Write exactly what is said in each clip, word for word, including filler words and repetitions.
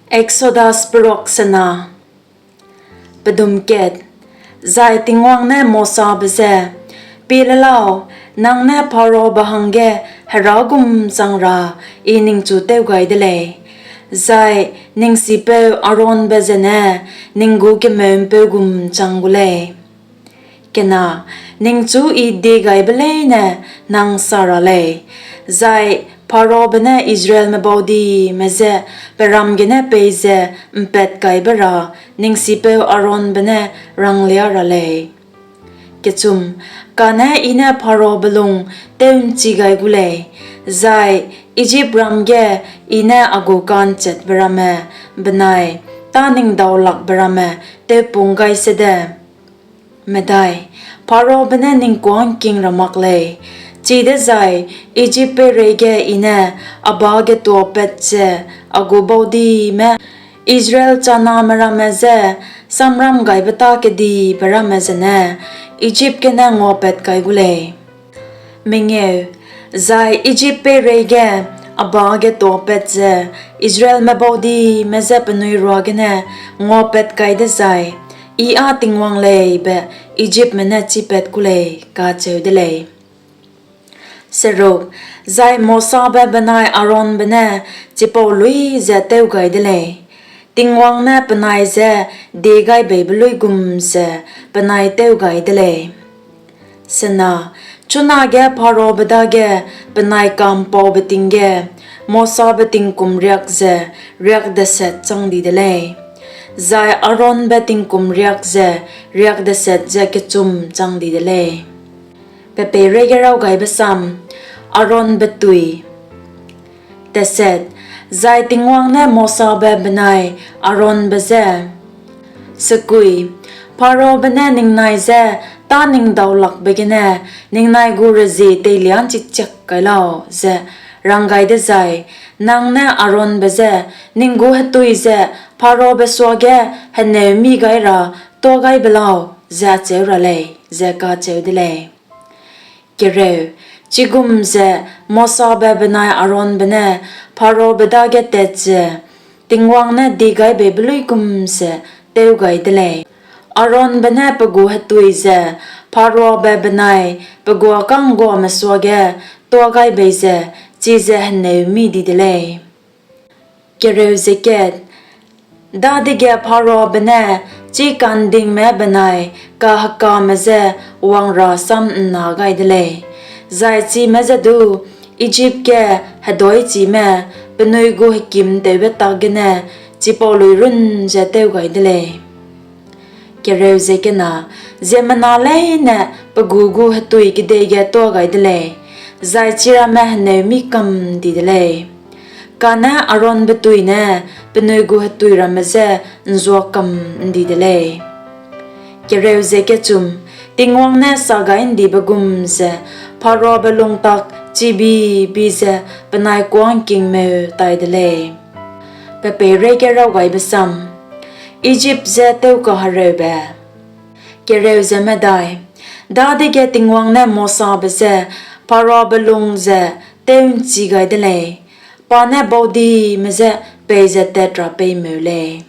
Exodus Perok Sena. Pedum kat. Zai Tingwang ne Mosabe je, Pie le lau, nang ne Pharaobe hangge Hera gum chang ra I ningchu tew gai de lei, zai ning sipeu Aaronbe zene ning gu kemeu'mpeu gum chang gu lei. Kena, ningchu I diegaibe leine nang sa ra lei, zai Pharaobe ne Israelme baudime je pe ram gene peize ’mpatkaibe ra ning sipeu Aaronbe ne ranglia ra lei. Kechum, kane I ne Pharaobe lung tew'nchi gai gu lei, zai Ijipram ge I ne a gu ka'nchetbe ramme benai tâningdaulakbe ramme tewpung gai sede. Medai, Pharaobe ne ning kuâ ’ngking ra mak lei, chidezai Ijip peireige I ne a ba getuapat ze a gu baudime Israel chaname ramme je samramgaibe tâ kedibe ramme zene Ijip gene nguapat kai gu lei. Mengeu, zai Ijip peireige a ba getuapat ze Israelme baudime je penui ruagene nguapat kai dezai I â Tingwang lei be Ijipme ne chipat ku lei, kacheu de lei. Seruk, zai Mosabe benai Aaronbe ne chipau luî ze tew gai de lei, Tingwang ne penai je diegaibeibe luigum ze penai tew gai de lei. Sena, chunage Pharaobe dage penai ka'mpaube ting ge Mosabe tingkum riak ze riak deset chang di de lei, zai Aaronbe tingkum riak ze riak deset ze kechum chang di de lei. Pe peireige raw gaibe sam, Aaronbe tui. Teset, zai Tingwang ne Mosabe benai Aaronbe je, Sekui, Pharaobe ne ningnai je tâningdaulakbe gene ningnai gu rezie teilia ’nchichiak kai lau, ze rang gai dezai, nang ne Aaronbe je, ning gu hetui ze Pharaobe suage heneu mi gai ra tuâ gai be lau, ze acheu ra lei, ze kacheu de lei. Kereu, chigum ze Mosabe benai Aaronbe ne Pharaobe dage tat ze Tingwang ne diegaibeibe luigum ze tew gai de lei. Aaronbe ne pe gu hetui ze Pharaobe benai pe guâ ka'ngguame suage tuâ gai bei ze chize heneu mi di de lei. Kereu ze kat, dadege Pharaobe ne chika'ndingme benai kahekame je wang ra sam ’nna gai de lei, zai chime je du Ijip ge hedâichime penui gu hekim'ntewbe tak gene chipau luî run ze tew gai de lei. Kereu ze kena, ziemmena leine pe gu gu hetui kedei ge tuâ gai de lei, zai chiramme heneu mi kam ’ndi de lei. Kane Aaronbe tui ne penui gu hetui ramme je ’nzua kam ’ndi de lei. Kereu ze kechum, Tingwang ne sa gai ’ndibe gum ze Pharaobe lung tak chibi-bi ze penai kuâ ’ngkingmeu tai de lei. Pe peireige raw gaibe sam, Ijip je tewkahereube. Kereu ze medai, dadege Tingwang ne Mosabe je Pharaobe lung ze tew'nchi gai de lei, pa ne baudime je peize tat ra peimeu lei.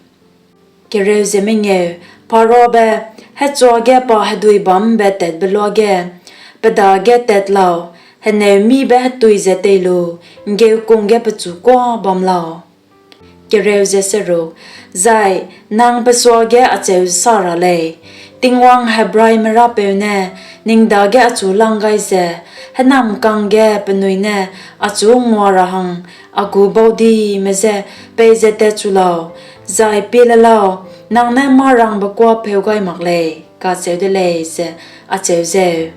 Kereu ze mengeu, Pharaobe, hechuage pa hedui bâm ’mbe tatbe luage, pe dage tat lau, heneu mibe hetui ze tei lu, ’nggeukung ge pechu kuâ bam lau. Kereu ze seruk, zai nang pe suage acheu sa ra lei, Tingwang Hebraime Rapeu ne ning dage achu lang gai ze, hênamkang ge penui ne achu ngua ra hang a gu baudime je peize tatchu lau, zai pie le lau, nang ne mâ-rangbe kuâ pheu gai mak lei, kacheu de lei, ze acheu zeu.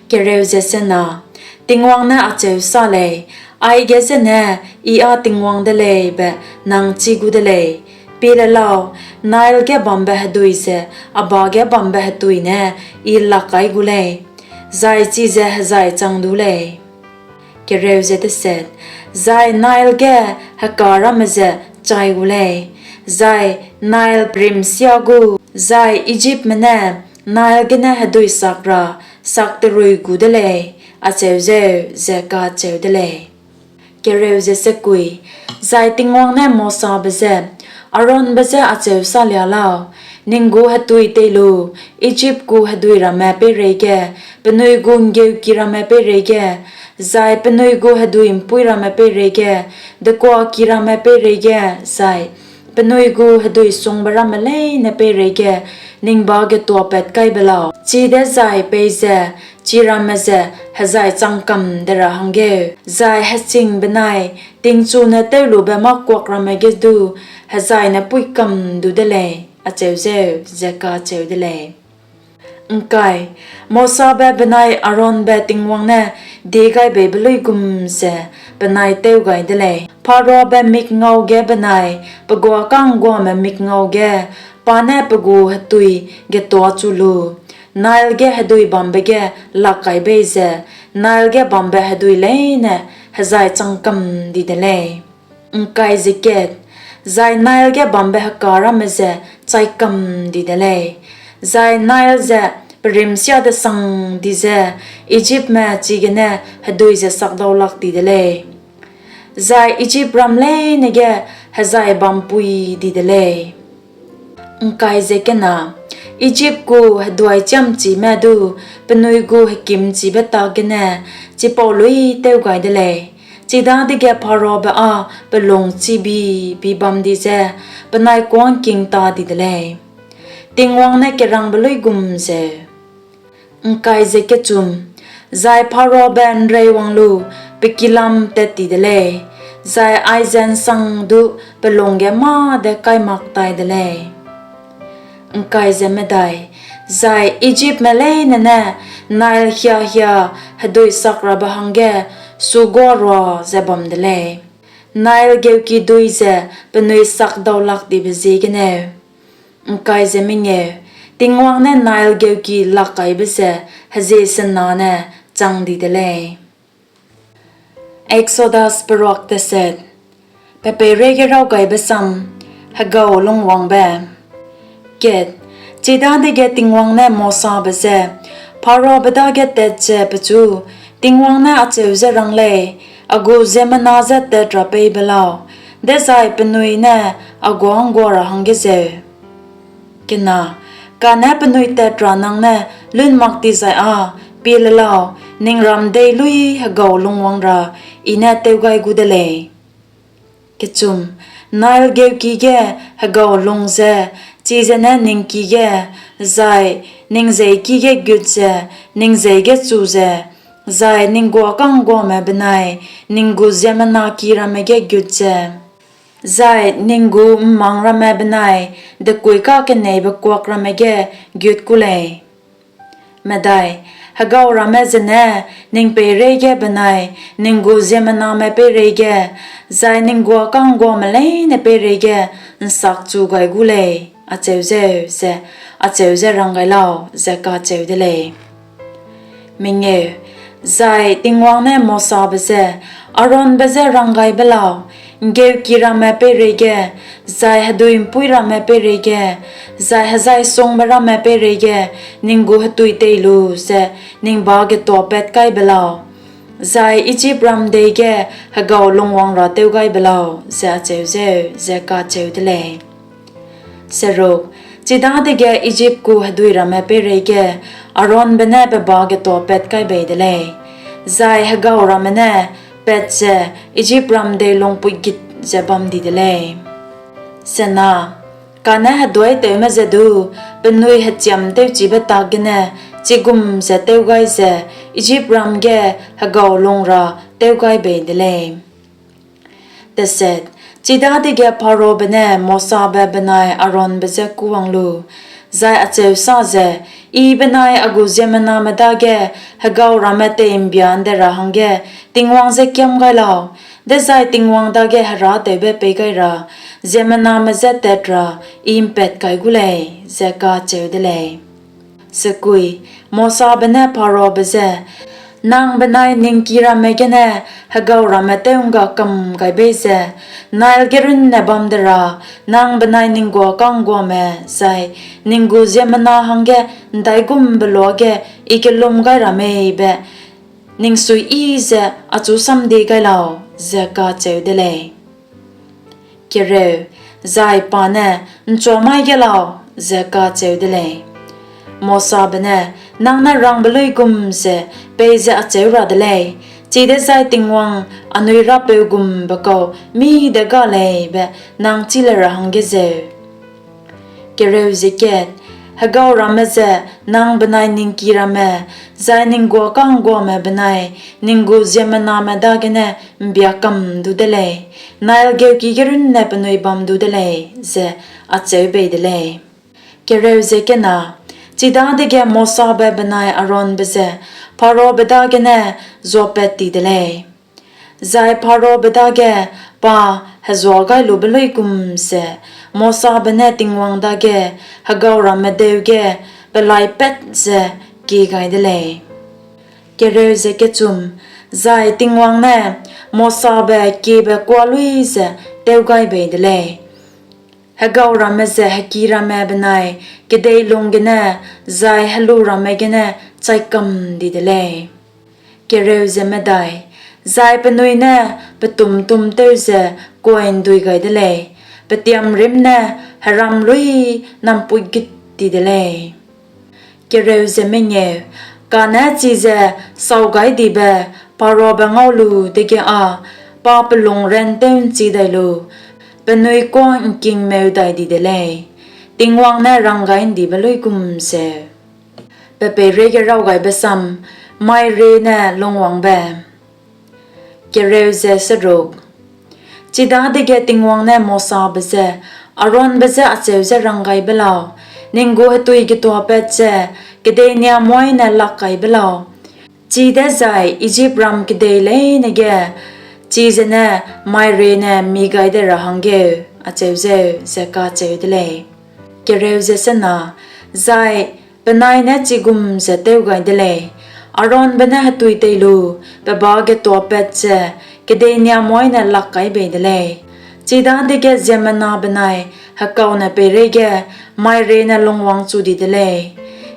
Kereu ze sena, Tingwang ne acheu sa lei, aige zene I â Tingwang de lei be nang chî gu de lei; pie le lau, Nail ge bambe hedui ze a ba ge bambe hetui ne I lak kai gu lei, zai chize hezai chang du lei. Kereu ze deset, zai Nail ge heka ramme ze chai gu lei, zai Nail perimsia gu, zai Ijipme ne Nail gene hedui sak ra sakterui gu de lei, acheu zeu, ze kacheu de lei. Zai Tingwang ne Mosabe je, Aaronbe je acheu salia lau: Ning gu hetui tei lu, Ijip gu hedui ramme peireige, penui gu ’nggeuki ramme peireige, zai penui gu hedui ’mpuî ramme peireige, dekuaki ramme peireige, zai penui gu hedui sungbe ramme leine peireige ning ba getuapat kai be lau, chidezai peize chiramme ze hejai chang kam de ra hangge, zai heching benai tingchune tewlube mâ-kuak ramme ge du hejai ne puî kam du de lei, acheu zeu, ze kacheu de lei. Mosabe benai Aaronbe Tingwang ne diegaibeibe luigum ze penai tew gai de lei. Pharaobe mikngau ge benai pe guâ ka'ngguame mikngau ge pa ne pe gu hetui getuachu lu, Nail ge hedui bambe ge lak kai bei ze, Nail ge bambe hedui leine hejai chang kam di de lei. Zai Nail ge bambe heka ramme ze chai kam di de lei, zai Nail ze perimsiadesang di ze Ijipme chigene hedui ze sakdau lak ti de lei, zai Ijipram leine ge hejai bampuî di de lei. Ijip gu heduaichiamchime du penui gu hekimchibe tak gene chipau luî tew gai de lei; chidadege Pharaobe â pe lung chibi-bi bam di ze penai kuâ ’ngking ta di de lei, Tingwang ne kerangbe luigum zeu. Zai Pharaobe ’nreiwang lu pe ki lam tat ti de lei, zai aize ’nsang du pe lung ge mâ de kai mak tai de lei. Zai Ijipme leine ne Nail hiahia hedui sakrabe hangge suguarua ze bam de lei, Nail geukidui ze penui sakdau lak dibe ziegeneu. Tingwang ne Nail geuki lak kaibe ze hezie senane chang di de lei. Exodus Peruak Deset. Pe peireige Rawgaibe Sam: Hegau Lungwangbe. Kat, chidadege Tingwang ne Mosabe je, Pharaobe dage tat ze pechu, Tingwang ne acheu ze rang lei: A gu ziemmena je tat ra pei be lau, dezai penui ne a guâ ’nggua ra hangge zeu. Kane penui tat ra nang ne lun mak tizai â pie le lau, ning ram dei luî hegau lungwang ra I ne tew gai gu de lei. Nail geuki ge hegau lung ze, chize ne ning ki ge, zai ning jeiki ge gut ze, ning jeî ge chu ze, zai ning guâ ka'ngguame benai ning gu ziemmena ki ramme ge gut ze, zai ning gu ’mmang ramme benai dekuî kakeneibe kuak ramme ge gut ku lei. Hegau ramme zene ning peireige benai ning gu ziemmename peireige, zai ning guâ ka'ngguame leine peireige ’nsakchu gai gu lei, acheu zeu ze acheu ze rang gai lau, ze kacheu de lei. Zai Tingwang ne Mosabe je, Aaronbe je rang gai be lau: ’Nggeuki ramme peireige, zai hedui ’mpuî ramme peireige, zai hezaisungbe ramme peireige ning gu hetui tei lu ze ning ba getuapat kai be lau, zai Ijipram dei ge hegau lungwang ra tew gai be lau, ze acheu zeu ze kacheu de lei. Chidadege Ijip gu hedui ramme peireige Aaronbe ne pe ba getuapat kai bei de lei, zai hegau ramme ne pat ze Ijipram dei lungpuigit ze bam di de lei. Kane heduaîtewme je du penui hechiam tewchibe tak gene chigum ze tew gai ze Ijipram ge hegau lung ra tew gai bei de lei. Chidadege Pharaobe ne Mosabe benai Aaronbe je kûwang lu, zai acheu sa ze, I benai a gu ziemmename dage hegau ramme tei'mbia ’nde ra hangge Tingwang je kiam gai lau, dezai Tingwang dage herâtewbe pei gai ra ziemmename je tat ra I ’mpat kai gu lei, ze kacheu de lei. Mosabe ne Pharaobe je, Nang benai ning ki ramme gene hegau ramme tew'ngga kam gai bei ze, Nail ge runne bam de ra nang benai ning guâ ka'ngguame zai ning gu ziemmena hangge ’ndaigumbe luage I kellum gai ra mei be ning suiyi ze achu samdie gai lau, ze kacheu de lei. Zai pa ne, ’Nchuamai ge lau, ze kacheu de lei. Mosabe ne, Nang ne rangbe luigum ze peize acheu ra de lei, chidezai Tingwang anui Rapeu gumbe kau mî de ga lei be nang chî le ra hangge zeu. Hegau ramme ze nang benai ning ki ramme, zai ning guâ ka'ngguame benai ning gu ziemmename dagene ’mbia kam du de lei; Nail geuki ge runne penui bam du de lei, ze acheu bei de lei. Chidadege Mosabe benai Aaronbe ze Pharaobe dagene zuapat ti de lei; zai Pharaobe dage pa hezuagailube luigum ze Mosabe ne Tingwang dage hegau ramme deu ge pelaipat ze kie gai de lei. Zai Tingwang ne Mosabe kiebe kuâ luî ze tew gai bei de lei; hegau ramme ze heki ramme benai kedei lung gene zai helu ramme gene chai kam di de lei. Zai penui ne petum-tum tew ze kuai'ndui gai de lei, pe tiamrîm ne heram luî nampuîgut ti de lei. Kane chize sâu-gaidibe Pharaobe ngau lu dege â pa pe lung rantew ’nchi dai lu, penui kuâ ’ngkingmeu dai di de lei, Tingwang ne ranggai'ndibe luigum zeu. Pe Peireige Raw Gaibe Sam Mairiene Lungwangbe Chidadege Tingwang ne Mosabe je, Aaronbe je acheu ze rang gai be lau, Ning gu hetui getuapat ze kedei niamoîne lak kai be lau, chidezai Ijipram kedei leine ge chize ne mairiene mi gai de ra hangge acheu zeu, ze kacheu de lei. Zai penai ne chigum ze tew gai de lei: Aaronbe ne hetui tei lu, pe ba getuapat ze kedei niamoîne lak kai bei de lei; chidadege ziemmena benai hekaune peireige mairiene lungwangchu di de lei;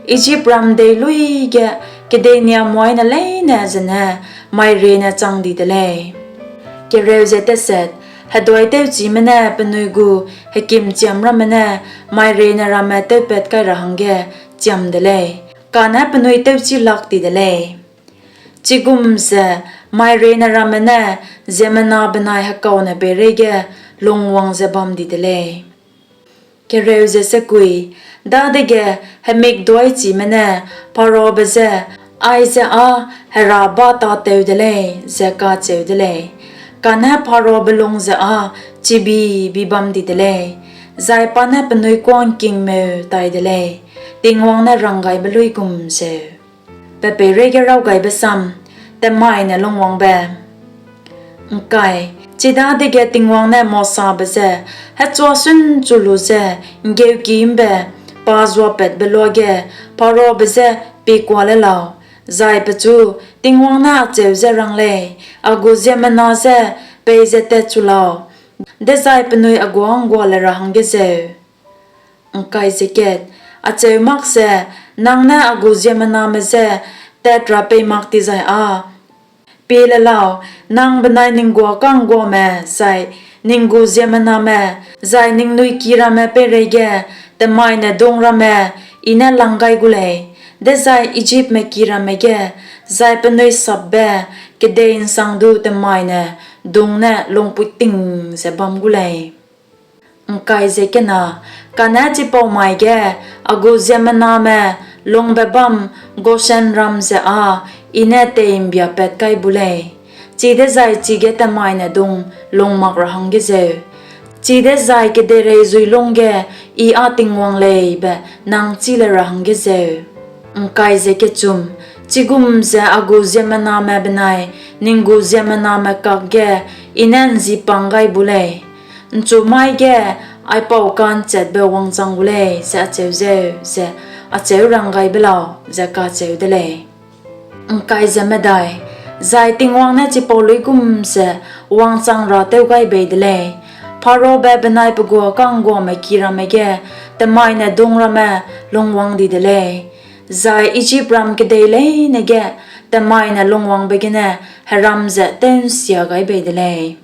Ijipram dei luî ge kedei niamoîne leine zene mairiene chang di de lei. Heduaitewchime ne penui gu hekimchiam ramme ne mairiene ramme tewpat kai ra hangge chiam de lei, kane penui tewchi lak ti de lei. Chigum ze mairiene ramme ne ziemmena benai hekaune peireige lungwang ze bam di de lei. Dadege hemikduaichime ne Pharaobe je, Aize â Hera bâ tâtew de lei, ze kacheu de lei; kane Pharaobe lung ze â chibi-bi bam di de lei, zai pa ne penui kuâ ’ngkingmeu tai de lei, Tingwang ne rang gai be luigum zeu. Pe Peireige Raw Gaibe Sam Temaine Lungwangbe Chidadege Tingwang ne Mosabe je, Hechua sunchu lu ze ’nggeuki ’mbe pa zuapatbe luage Pharaobe je piekua le lau, zai pechu, ‘Tingwang ne acheu ze rang lei: A gu ziemmena je peize tatchu lau, dezai penui a guâ ’nggua le ra hangge zeu. Acheu mak ze nang ne a gu ziemmename je tat ra pei mak tizai â, pie le lau, nang benai ning guâ ka'ngguame zai ning gu ziemmename, zai ningnui ki ramme peireige temaine dung ramme I ne lang gai gu lei, dezai Ijipme ki ramme ge, zai penui sapbe kedei ’nsangdu temaine dung ne lungpui ting ze bam gu lei. Kane chipau mai ge a gu ziemmename lungbe bâm Goshenram ze â I ne tei'mbiapat kai bu lei, chidezai chige temaine dung lung mak ra hangge zeu, chidezai kedereizui lung ge I â Tingwang lei be nang chî le ra hangge zeu. Chigum ze a gu ziemmename benai ning gu ziemmename kakge I ne ’nzipâng gai bu lei; ’nchu mai ge aipau ka'nchetbe wangchang gu lei, ze acheu zeu, ze acheu rang gai be lau, ze kacheu de lei. Zai Tingwang ne chipau luigum ze wangchang ra tew gai bei de lei: Pharaobe benai pe guâ ka'ngguame ki ramme ge temaine dung ramme lungwang di de lei, zai Ijipram kedei leine ge temaine lungwangbe gene heram ze tew'nsia gai bei de lei.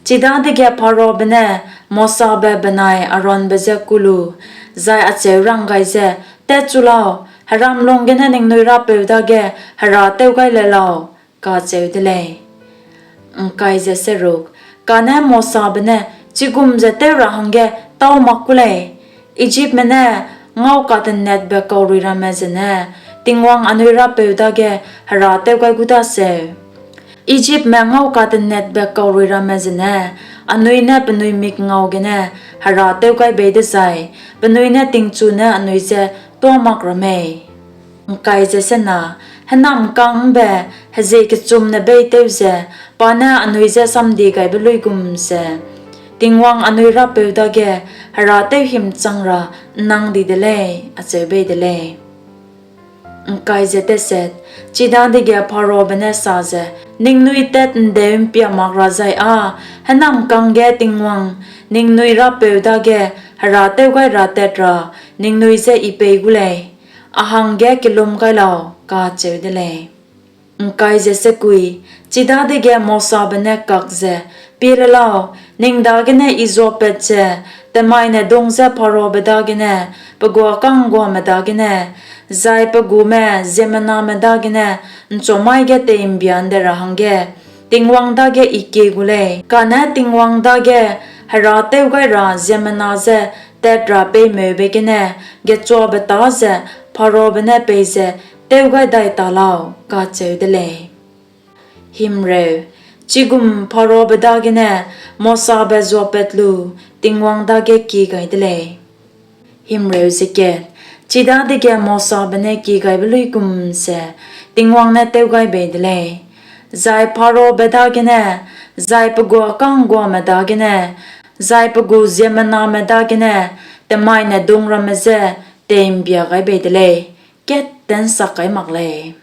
Chidadege Pharaobe ne Mosabe benai Aaronbe je kû lu, zai acheu rang gai ze, Tatchu lau, heram lung gene ningnui Rapeu dage herâtew gai le lau, kacheu de lei. Kane Mosabe ne, Chigum ze tew ra hangge tâu mak kû lei; Ijipme ne ngau katenetbe kaurui ramme zene Tingwang anui Rapeu dage herâtew gai gu daseu. Ijipme ngau katenetbe kaurui ramme zene anui ne penui mikngau gene herâtew gai bei dezai penui ne tingchu ne anui je tuâ mak ra mei? Hênamkang ’mbe hezie kechumne beîtew ze pa ne anui je samdiegaibe luigum ze Tingwang anui Rapeu dage herâtew himchang ra ’nnang di de lei, acheu bei de lei. Chidadege Pharaobe ne sa ze, Ningnui tat'ndeu'mpia mak ra zai â hênamkang ge Tingwang ningnui Rapeu dage herâtew gai ra tat ra ningnui je I pei gu lei; a hangge kellum gai lau, kacheu de lei. Chidadege Mosabe ne kak ze, Pie le lau, ning dagene I zuapat ze temaine dung ze Pharaobe dagene, pe guâ ka'ngguame dagene, zai pe gume ziemmename dagene ’nchumai ge tei'mbia ’nde ra hangge Tingwang dage I kie gu lei; kane Tingwang dage herâtew gai ra ziemmena je tat ra peimeube gene gechuabe tâ ze Pharaobe ne peize tew gai dai ta lau, kacheu de lei. Chigum Pharaobe dagene Mosabe zuapat lu Tingwang dage kie gai de lei. Chidadege Mosabe ne kiegaibe luigum ze Tingwang ne tew gai bei de lei; zai Pharaobe dagene, zai pe guâ ka'ngguame dagene, zai pe gu ziemmename dagene temaine dung ramme je tei'mbia gai bei de lei, katte ’nsak kai mak lei.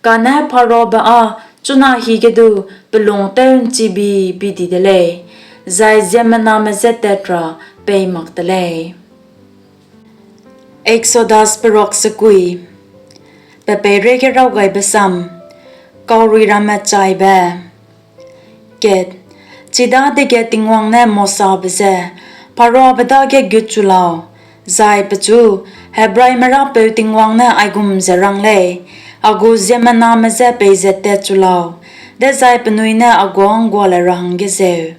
Kane Pharaobe â chuna hige du pe lung tew'nchibi-bi di de lei, zai ziemmename je tat ra pei mak te lei. Exodus Perok Sekui. Pe peireige raw gaibe sam: Kaurui ramme Chaibe. Chidadege Tingwang ne Mosabe je, Pharaobe dage gutchu lau, zai pechu, ‘Hebraime Rapeu Tingwang ne aigum ze rang lei: A gu ziemmename je peize tatchu lau, dezai penui ne a guâ ’nggua le ra hangge zeu.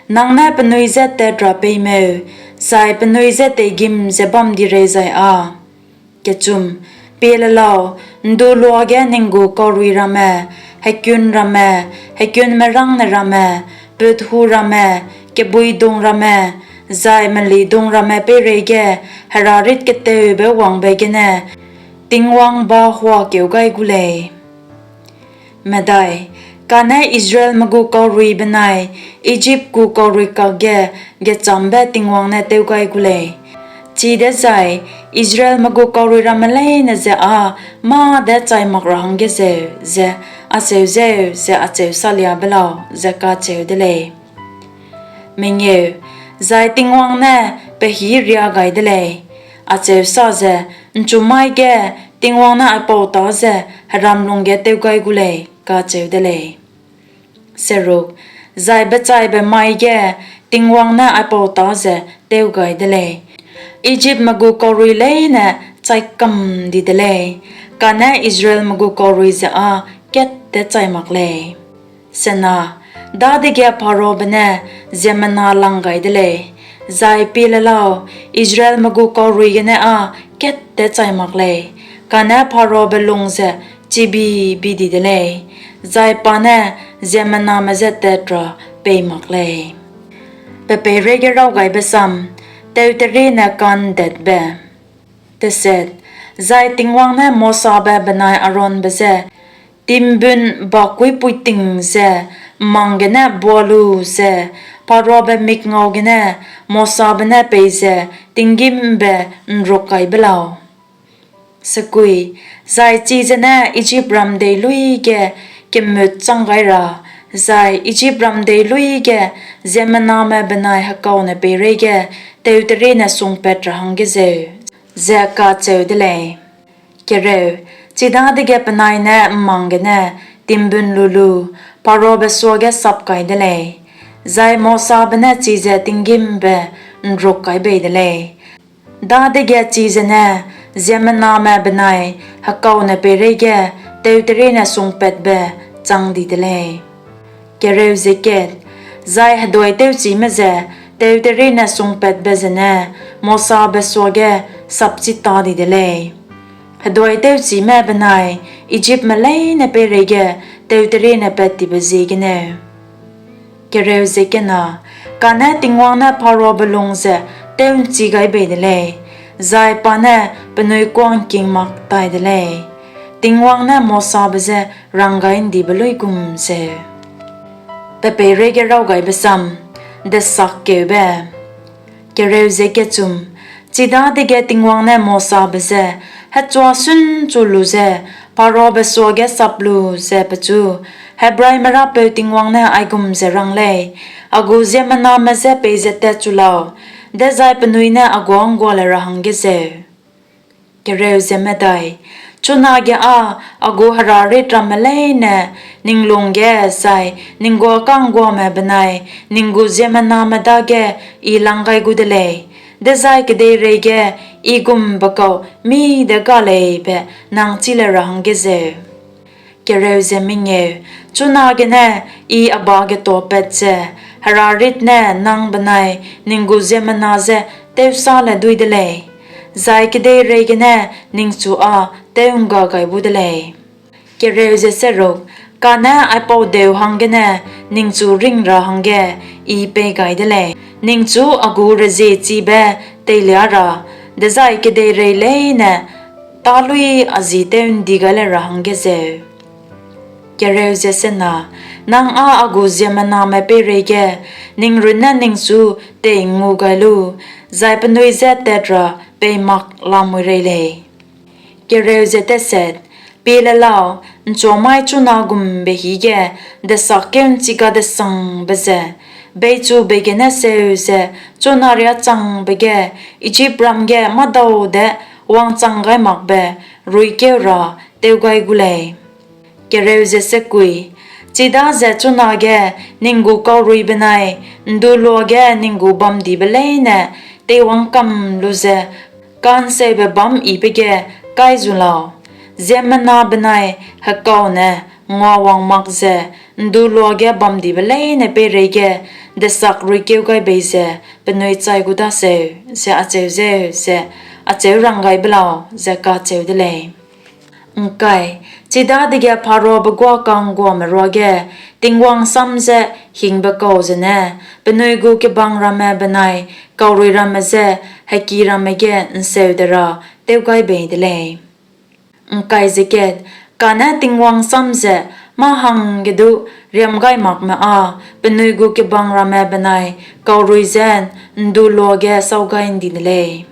Nang ne penui je tat ra peimeu zai penui je teigim ze bam di rei zai â, pie le lau, ’ndu luage ning gu kaurui ramme, hekun ramme, hekunmerângne ramme, put-hu ramme, kebuidung ramme, zai melidung ramme peireige herarît-keteube wangbe gene Tingwang ba huakeu gai gu lei. Kane Israelme gu kaurui benai Ijip gu kaurui kakge gechâmbe Tingwang ne tew gai gu lei, chidezai Israelme gu kaurui ramme leine je â mâ de chai mak ra hangge zeu ze acheu zeu ze acheu salia be lau, ze kacheu de lei. Zai Tingwang ne pe hî riâ gai de lei, acheu sa ze, ’Nchumai ge Tingwang ne aipau tâ ze heram lungge tew gai gu lei, kacheu de lei. Zai bechaibe mai ge Tingwang ne aipau tâ ze tew gai de lei, Ijipme gu kaurui leine chai kam di de lei, kane Israelme gu kaurui ze â kat te chai mak lei. Dadege Pharaobe ne ziemmena lang gai de lei, zai pie le lau, Israelme gu kaurui gene â kat te chai mak lei; kane Pharaobe lung ze chibi-bi di de lei, zai pa ne ziemmename je tat ra pei mak lei. Pe peireige raw gaibe sam: Teuteriene Ka'ndetbe. Zai Tingwang ne Mosabe benai Aaronbe je, Timbun bakuî puiting ze ’mmang gene bua lu ze Pharaobe mikngau gene Mosabe ne peize tinggîm ’mbe ’nruk kai be lau. Zai chize ne Ijipram dei luî ge kemut chang gai ra zai Ijipram dei luî ge ziemmename benai hekaune peireige teuteriene sungpat ra hangge zeu, ze kacheu de lei. Chidadege penai ne ’mmang gene timbun lu lu Pharaobe suage sap kai de lei, zai Mosabe ne chize tinggîm ’mbe ’nruk kai bei de lei; dadege chize ne ziemmename benai hekaune peireige teuteriene sungpatbe chang di de lei. Zai heduaîtewchîme ze teuteriene sungpatbe zene Mosabe suage sapchi ta di de lei, heduaîtewchîme benai Ijipme leine peireige teuteriene pat tibe ziegeneu. Kane Tingwang ne Pharaobe lung ze tew'nchi gai bei de lei, zai pa ne penui kuâ ’ngking mak tai de lei; Tingwang ne Mosabe je ranggai'ndibe luigum zeu. Pe Peireige Rawgaibe Sam Desakkeube Chidadege Tingwang ne Mosabe je, Hechua sînchu lu ze Pharaobe suage sap lu ze pechu, ‘Hebraime Rapeu Tingwang ne aigum ze rang lei: A gu ziemmename je peize tatchu lau, dezai penui ne a guâ ’nggua le ra hangge zeu. Chunage â a gu herarit ramme leine ning lung ge zai ning guâ ka'ngguame benai ning gu ziemmename dage I lang gai gu de lei, dezai kedeireige I gumbe kau mî de ga lei be nang chî le ra hangge zeu. Chunagene I a ba getuapat ze herarit ne nang benai ning gu ziemmena je tewsâ le duî de lei, zai kedeireigene ningchu â tew'ngga gai bu de lei. Kane aipau deu hanggene ningchu ring ra hangge I pei gai de lei, ningchu a gu reziechibe teilia ra, dezai kedeirei leine tâluî a ji tew'ndi gai le ra hangge zeu. Nang â a gu ziemmename peireige ning runne ningchu tei'ngngu gai lu, zai penui je tat ra pei mak lamui rei lei. Pie le lau, ’nchuamai chuna gumbe hî ge desakkeu'nchi-kadesangbe ze beichube gene seu ze chuna riâ changbe ge Ijipram ge mâdau de wangchang gai makbe ruikeu ra tew gai gu lei. Chidaze chunage ning gu kaurui benai ’ndu luage ning gu bamdibe leine teiwang kam lu ze ka'nseube bâm yibe ge kai zu lau; ziemmena benai hekaune nguawang mak ze ’ndu luage bamdibe leine peireige desakruikeu gai bei ze penui chai gu daseu, ze acheu zeu ze acheu rang gai be lau, ze kacheu de lei. Chidadege Pharaobe guâ ka'ngguame ruage Tingwang sam ze hingbe kau zene penui gu kebang ramme benai kaurui ramme je heki ramme ge ’nseu de ra tew gai bei de lei. Kane Tingwang sam ze mâ-hangge du riamgaimakme â penui gu kebang ramme benai kaurui je ’ndu luage sâu gai ’ndi de lei.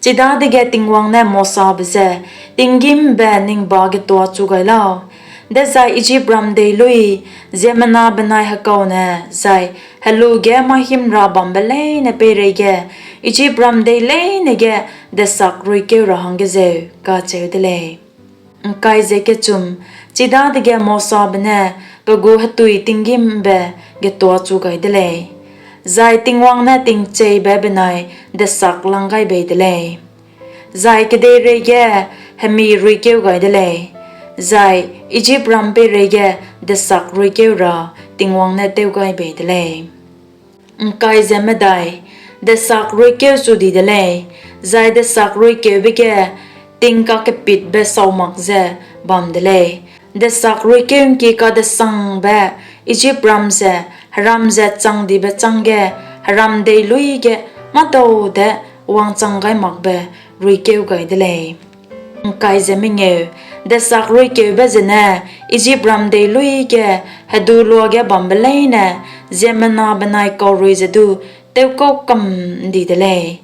Chidadege Tingwang ne Mosabe je, Tinggîm ’mbe ning ba getuachu gai lau, dezai Ijipram dei luî, ziemmena benai hekaune, zai helu ge mâhimra bambe leine peireige Ijipram dei leine ge desakruikeu ra hangge zeu, kacheu de lei. Chidadege Mosabe ne pe gu hetui tinggîm ’mbe getuachu gai de lei, zai Tingwang ne tingcheibe benai desak lang gai bei de lei, zai kedeireige hemi ruikeu gai de lei, zai Ijipram peireige desakruikeu ra Tingwang ne tew gai bei de lei. Desakruikeu chu di de lei, zai desakruikeube ge tingkakepitbe sau mak ze bam de lei; desakruikeu ’ngki-kadesangbe Ijipram ze heram zat changdibe chângge heram dei luî ge mâdau de wangchang gai makbe ruikeu gai de lei. Desakruikeube zene Ijipram dei luî ge hedu luage bambe leine ziemmena benai kaurui ze du tewkâu kam ’ndi de lei,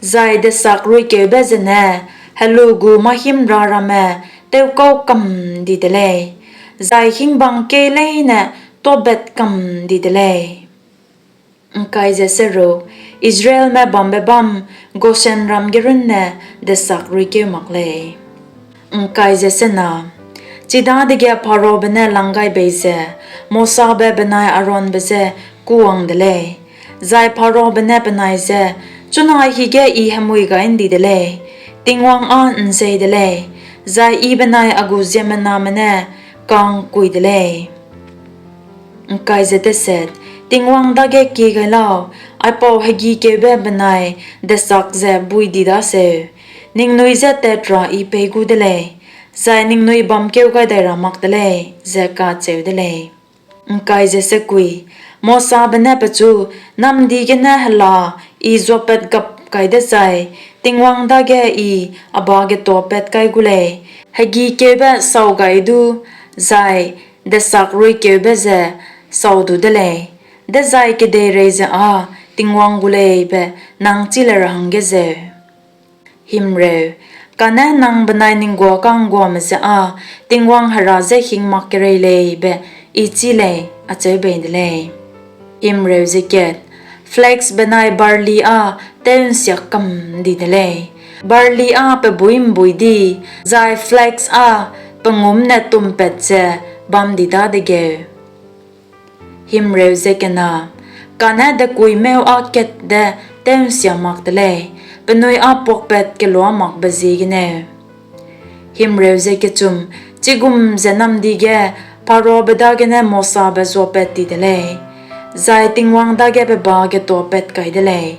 zai desakruikeube zene helu gu mâhimra ramme tewkâu kam ’ndi de lei, zai hingbang keî leine tuâbet kam ’ndi de lei. Israelme bambe bâm Goshenram ge runne desakruikeu mak lei. Chidadege Pharaobe ne lang gai bei ze Mosabe benai Aaronbe je kûwang de lei, zai Pharaobe ne penai je, Chuna hige I hemui gai ’ndi de lei; Tingwang â ’nzei de lei, zai I benai a gu ziemmename ne ka'ngkui de lei. Tingwang dage kie gai lau, aipau hegîkeube benai desak ze buî di daseu, ningnui je tat ra I pei gu de lei, zai ningnui bamkeu gai dai ra mak te lei, ze kacheu de lei. Mosabe ne pechu, Namdi gene hela I zuapat gap kai dezai Tingwang dage I a ba getuapat kai gu lei; hegîkeube sau gai du zai desakruikeube ze sau du de lei, dezai kedeirei ze â Tingwang gu lei be nang chî le ra hangge zeu. Kane nang benai ning guâ ka'ngguame je â Tingwang Hera je hing mak kerei lei be I chî lei, acheu bei de lei. Flax benai barli â tew'nsia kam ’ndi de lei, barli â pe buî'mbui di, zai flax â pe ngûmne tumpat ze bam di dadegeu. Kane dekuîmeu â kat de tew'nsia mak te lei, penui â puakpat keloa makbe ziegeneu. Chigum ze namdi ge Pharaobe dagene Mosabe zuapat ti de lei, zai Tingwang dage pe ba getuapat kai de lei;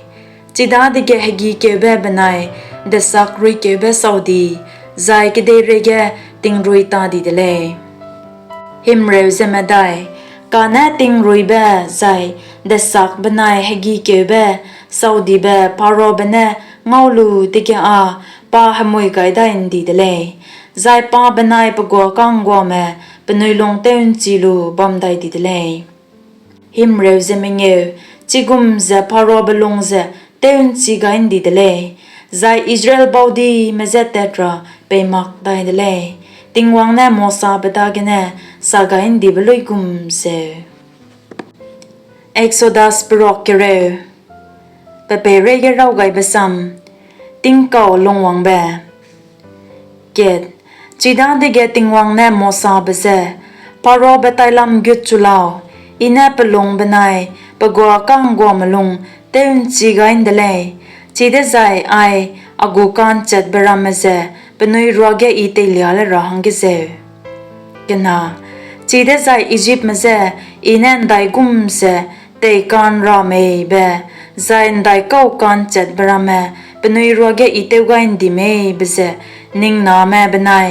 chidadege hegîkeube benai desakruikeube sau di, zai kedeireige tingrui ta di de lei. Kane tingruibe zai desak benai hegîkeube saudibe Pharaobe ne ngau lu dege â pa hemui gai dai ’ndi de lei, zai pa benai pe guâ ka'ngguame penui lung tew'nchi lu bam dai di de lei. Chigum ze Pharaobe lung ze tew'nchi gai ’ndi de lei, zai Israel baudime je tat ra pei mak dai de lei, Tingwang ne Mosabe dagene sa gai ’ndibe luigum zeu. Exodus Peruak Kereu. Pe peireige raw gaibe sam. Tingkau lungwangbe. Chidadege Tingwang ne Mosabe je, Pharaobe tailam gut chu lau, I ne pe lung benai pe guâ ka'ngguame lung tew'nchi gai ’nde lei, chidezai ai a gu ka'nchetbe ramme ze penui ruage I teilia le ra hangge zeu. Chidezai Ijipme je I ne ’ndaigum ze tei ka'nra mei be zai ’ndaikau ka'nchetbe ramme penui ruage I tew gai ’ndi mei be ze ning name benai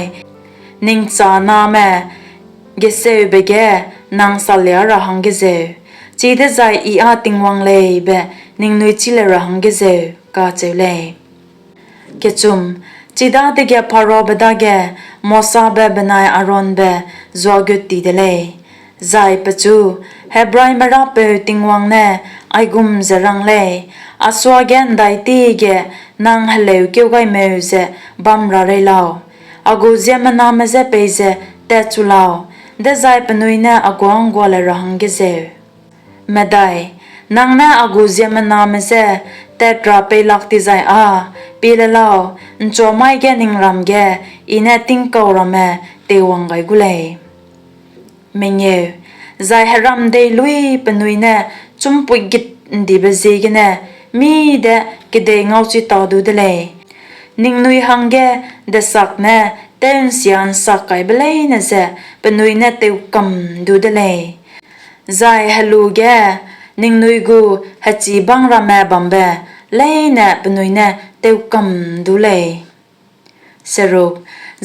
ning chaname geseube ge nang salia ra hangge zeu, chidezai I â Tingwang lei be ningnui chî le ra hangge zeu, kacheu lei. Chidadege Pharaobe dage Mosabe benai Aaronbe zuagut ti de lei, zai pechu, Hebraime Rapeu Tingwang ne aigum ze rang lei, ‘A suage ’ndaitiege nang heleu kêu gai meu ze bam ra rei lau, a gu ziemmename je peize tatchu lau, dezai penui ne a guâ ’nggua le ra hangge zeu. Nang ne a gu ziemmename je tat ra peilak tizai â, pie le lau, ’nchuamai ge ning ram ge I ne tingkau ramme teiwang gai gu lei. Zai heram dei luî penui ne chumpuigit ’ndibe ziegene mî de kedei ngauchi ta du de lei; ningnui hangge desak ne tew'nsia ’nsakkaibe leine ze penui ne tew kam du de lei, zai helu ge ningnui gu hechibang ramme bambe leine penui ne tew kam du lei.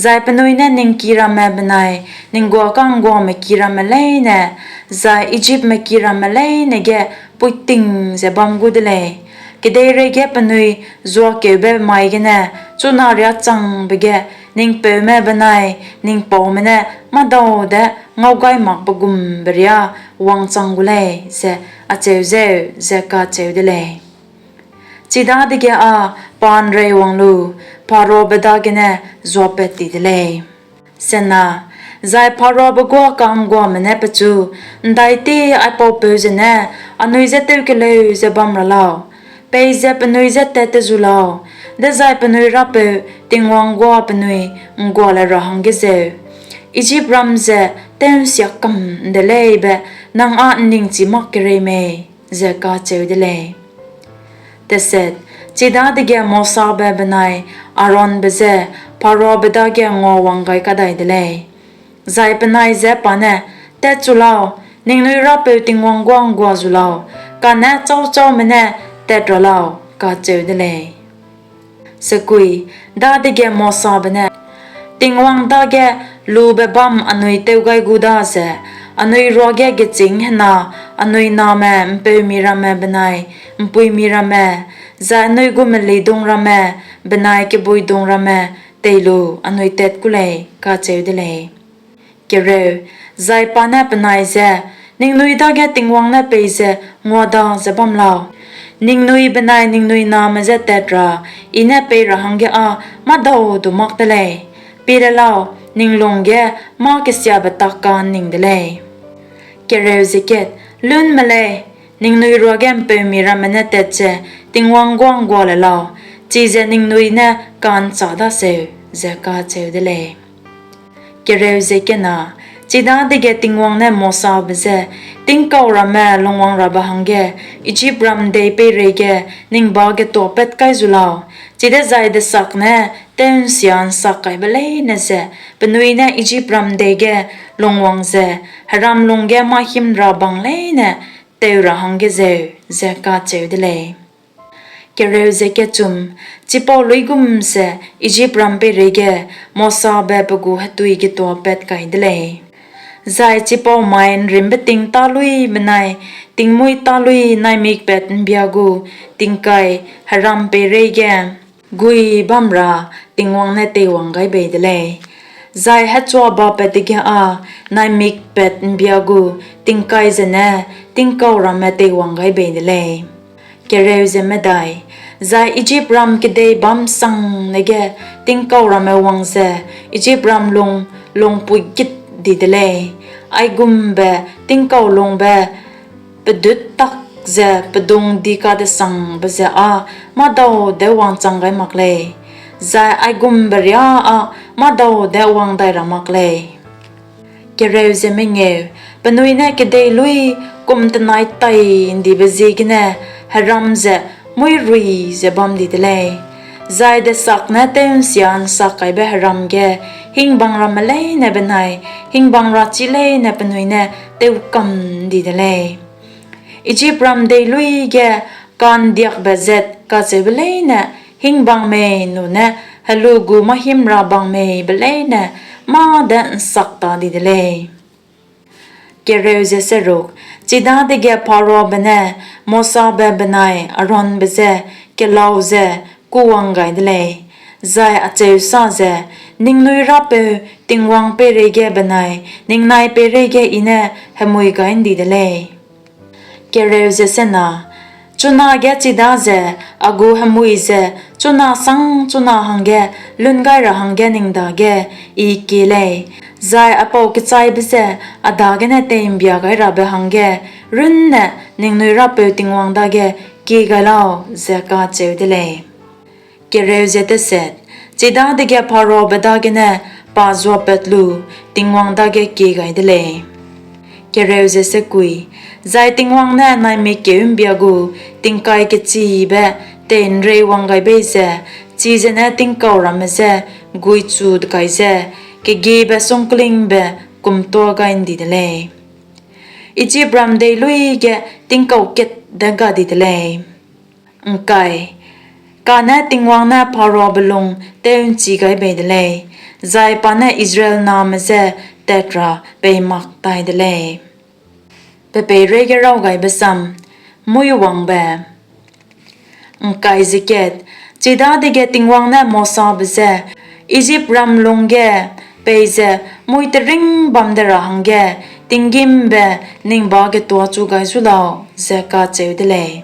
Zai penui ne ning ki ramme benai ning guâ ka'ngguame ki ramme leine, zai Ijipme ki ramme leine ge puiting ze bam gu de lei; kedeireige penui zuakeube mai gene chuna riâ changbe ge ning peume benai ning paume ne mâdau de ngau gai makbe gumbe riâ wangchang gu lei, ze acheu zeu, ze kacheu de lei. Chidadege â pa ’nreiwang lu Pharaobe dagene zuapat ti de lei. Zai Pharaobe guâ ka'ngguame ne pechu, ’Ndaitiê aipau peu zene anui je tewkeleu ze bam ra lau? Peize penui je tat te zu lau, dezai penui Rapeu Tingwang guâ penui ’ngguale ra hangge zeu, Ijipram ze tew'nsia kam ’nde leî be nang â ’nningchi mak kerei mei? ze kacheu de lei. Chidadege Mosabe benai Aaronbe je Pharaobe dage nguawang gai kadai de lei; zai penai je pa ne, Tatchu lau, ningnui Rapeu Tingwang guâ ’nggua zu lau, kane châu-châume ne tat ra lau, kacheu de lei. Dadege Mosabe ne, Tingwang dage lube bâm anui tew gai gu daze, anui ruage gechîng hena anui name ’mpeumi ramme benai ’mpuimi ramme, zai anui gu melidung ramme benai kebuidung ramme tei lu anui tat ku lei, kacheu de lei. Zai pa ne penai je, Ningnui dage Tingwang ne peize nguada ze bam lau, ‘Ningnui benai ningnui name je tat ra I ne pei ra hangge â mâdau du mak te lei; pie le lau, ning lung ge mâ-kesiabe tak ka'nning de lei. Lun me lei, ningnui ruage ’mpeumi ramme ne tat ze Tingwang guâ ’nggua le lau, chize ningnui ne ka'nchâ daseu, ze kacheu de lei. Chidadege Tingwang ne Mosabe je, Tingkau ramme lungwangrabe hangge Ijipram dei peireige ning ba getuapat kai zu lau, chidezai desakne tew'nsia ’nsakkaibe leine ze penui ne Ijipram dei ge lungwang ze heram lungge mâ-hîmrabang leine teu ra hangge zeu, ze kacheu de lei. Chipau luigum ze Ijipram peireige Mosabe pe gu hetui getuapat kai de lei; zai chipau mai ’nrîmbeting tâ luî benai tingmuî tâ luî naimik pat ’mbia gu tingkai heram peireige gui bam ra Tingwang ne teiwang gai bei de lei; zai hechuabapat dege â naimik pat ’mbia gu tingkai zene tingkau ramme teiwang gai bei de lei. Zai Ijipram kedei bâm sangne ge tingkau ramme wang ze Ijipram lung lungpuigit di de lei; aigumbe tingkau lungbe pedût tak ze pedung di kadesangbe ze â mâdau de wangchang gai mak lei, zai aigumbe riâ â mâdau de wang dai ra mak lei. Penui ne kedei luî kum tenai tai ’ndibe ziegene heram ze muîrui ze bam di de lei, zai desakne tew'nsia ’nsakkaibe heram ge hingbang ramme leine benai hingbang rachî leine penui ne tew kam ’ndi de lei. Ijipram dei luî ge ka'ndiakbe zat kacheube leine hingbang mei nune helu gu mâ-hîmrabang mei be leine mâ de ’nsak ta di de lei. Chidadege Pharaobe ne Mosabe benai Aaronbe je kelau ze kûwang gai de lei, zai acheu sa ze, Ningnui Rapeu Tingwang peireige benai ningnai peireige I ne hemui gai ’ndi de lei. Chunage chidaze a gu hemui ze chuna sang chuna hangge lun gai ra hangge ning dage I kie lei, zai a pau kechaibe ze a dagene tei'mbiagairabe hangge runne ningnui Rapeu Tingwang dage kie gai lau, ze kacheu de lei. Chidadege Pharaobe dagene pa zuapat lu Tingwang dage kie gai de lei. Zai Tingwang ne naimik kêu ’mbia gu tingkai kechibe tei'nreiwang gai bei ze chize ne tingkau ramme je guichu kai ze kegiebe sungklingbe kumtuâ gai ’ndi de lei; Ijipram dei luî ge tingkau kat de ga di de lei. Kane Tingwang ne Pharaobe lung tew'nchi gai bei de lei, zai pa ne Israel name je tat ra pei mak tai de lei. Muîwangbe Chidadege Tingwang ne Mosabe je, Ijipram lungge peize muî teringbam de ra hangge tinggîm ’mbe ning ba getuachu gai zu lau, ze kacheu de lei.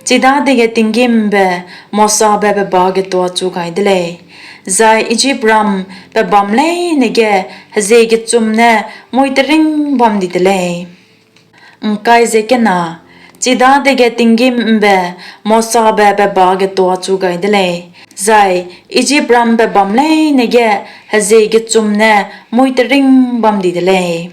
Chidadege tinggîm ’mbe Mosabe pe ba getuachu gai de lei, zai Ijipram pebâm leine ge hezie gechum ne muî teringbam di de lei. Chidadege tinggîm ’mbe Mosabe pe ba getuachu gai de lei, zai Ijipram pe bâm leine ge hezie gechum ne muîtering bam di de lei.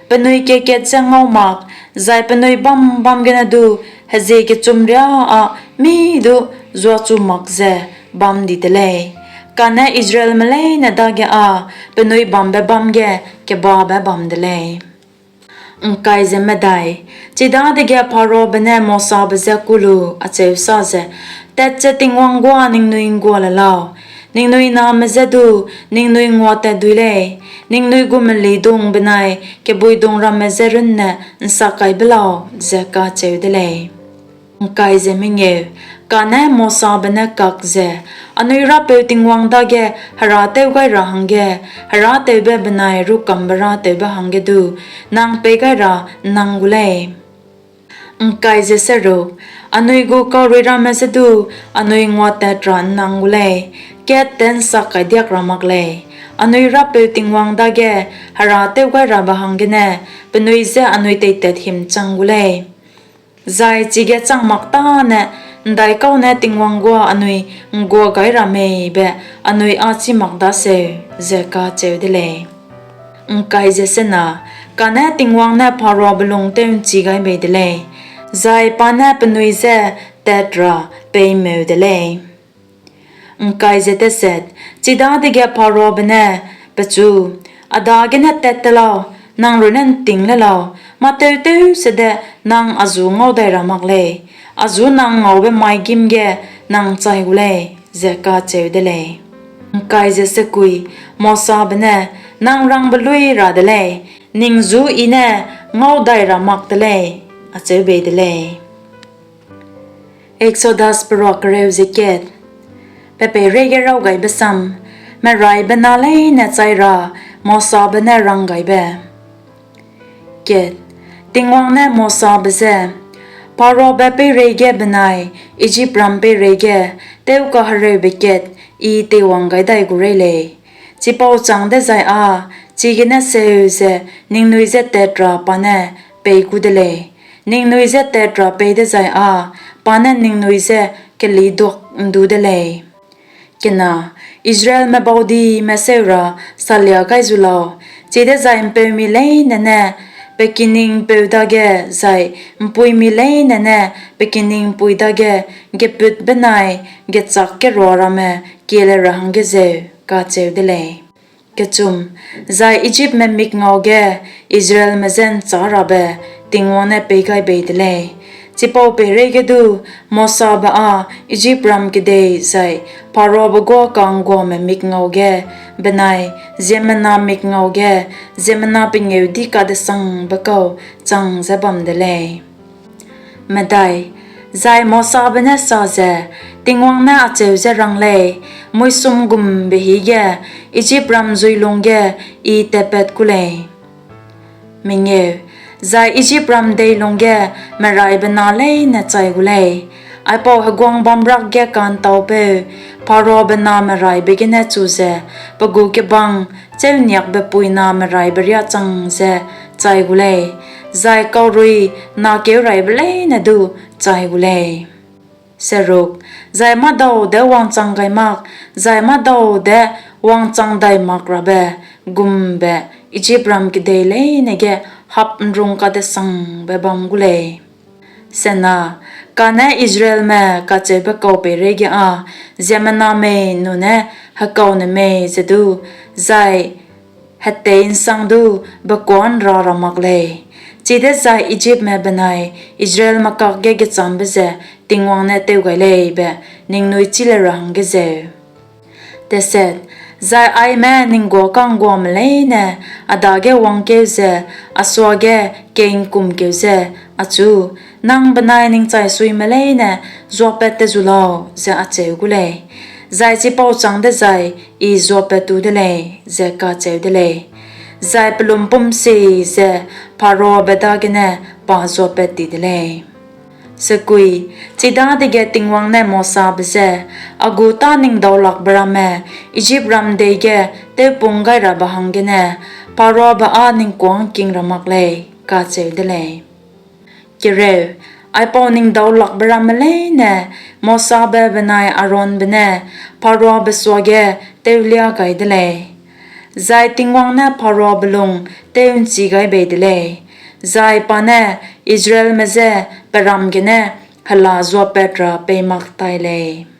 Penui kat-kat je ngau mak, zai penui bam bam gene du hezie gechum riâ â mî du zuachu mak ze bam di de lei; kane Israelme leine dage â penui bambe bâm ge kebabe bam de lei. Chidadege Pharaobe ne Mosabe je kû lu acheu sa ze, Tat ze Tingwang guâ ningnui ’nggua le lau; ningnui name je du ningnui nguatat dui lei; ningnui gu melidung benai kebuidung ramme je runne ’nsak kai be lau, ze kacheu de lei. Kane Mosabe ne kak ze, Anui Rapeu Tingwang dage herâtew gai ra hangge herâtewbe benai rûkambe-râtewbe hangge du nang pei gai ra ’nnang gu lei. Anui gu kaurui ramme je du anui nguatat ra ’nnang gu lei, kat te ’nsak kai diak ra mak lei; anui Rapeu Tingwang dage herâtewgairabe hanggene penui je anui teitat himchang gu lei, zai chige chang mak tâne ’ndaikau ne Tingwang guâ anui ’nggua gai ra mei be anui â chî mak daseu, ze kacheu de lei. Kane Tingwang ne Pharaobe lung tew'nchi gai bei de lei, zai pa ne penui je tat ra peimeu de lei. Chidadege Pharaobe ne pechu, A dagene tat te lau, nang runne ’ntîng le lau; mâ-tewtew sede nang a ju ngau dai ra mak lei; a ju nang ngaube mai-gîm ge nang chai gu lei, ze kacheu de lei. Mosabe ne, Nang rangbe luî ra de lei; ning ju I ne ngau dai ra mak te lei, acheu bei de lei. Exodus Peruak Kereu ze Kat. Pe peireige Raw Gaibe Sam. Meraibe na leine chai ra Mosabe ne Ranggaibe. Tingwang ne Mosabe je, Pharaobe peireige benai Ijipram peireige tewkahereube kat I teiwang gai dai gu rei lei; chipau châng dezai â chigene seu ze ningnui je tat ra pa ne pei gu de lei; ningnui je tat ra pei dezai â pa ne ningnui je keliduak'ndu de lei. Israelme baudime seu ra salia gai zu lau, chidezai ’mpeumi leine ne pe kining'mpeu dage zai ’mpuimi leine ne pe kining'mpui dage gepût benai gechâk kerua ramme kie le ra hangge zeu, kacheu de lei. Zai Ijipme mikngau ge Israelme je ’nchârabe Tingwang ne pei gai bei de lei; chipau peireige du Mosabe â Ijipram kedei zai Pharaobe guâ ka'ngguame mikngau ge benai ziemmena mikngau ge ziemmena pengêudi-kadesangbe kau chang ze bam de lei. Zai Mosabe ne sa ze, Tingwang ne acheu ze rang lei, Muisum gumbe hî ge Ijipram jui lungge I tatpat ku lei, zai Ijipram dei lungge meraibe na leine chai gu lei; aipau heguang bamrak ge ka'ntaupeu Pharaobe na meraibe gene chu ze pe gu kebang chêuniakbepuina meraibe riâ chang ze chai gu lei, zai kaurui nakeuraibe leine du chai gu lei. Zai mâdau de wangchang gai mak, zai mâdau de wangchang dai mak rabe gumbe Ijipram kedei leine ge hap'nrung-kadesangbe bam gu lei. Kane Israelme kacheube kau peireige â ziemmena mei nune hekaune mei ze du, zai hetei'nsang du bekuâ ’nrâ ra mak lei; chidezai Ijipme benai Israelme kakge gechâmbe ze Tingwang ne tew gai lei be ningnui chî le ra hangge zeu. Zai aime ning guâ ka'ngguame leine a dage wangkeu ze a suage kei'ngkumkeu ze, achu, ‘Nang benai ning chaisuime leine zuapat te zu lau,’ ze acheu gu lei; zai chipau châng dezai I zuapat tu de lei, ze kacheu de lei. Zai pe lumpum sie ze Pharaobe dagene pa zuapat ti de lei. Chidadege Tingwang ne Mosabe je, A gu tâ ning daulakbe ramme Ijipram dei ge tewpunggairabe hanggene Pharaobe â ning kuâ ’ngking ra mak lei. kacheu de lei. Aipau ning daulakbe ramme leine Mosabe benai Aaronbe ne Pharaobe suage tewlia gai de lei; zai Tingwang ne Pharaobe lung tew'nchi gai bei de lei, zai pa ne Israelme je pe ram gene hela zuapat ra pei mak tai lei.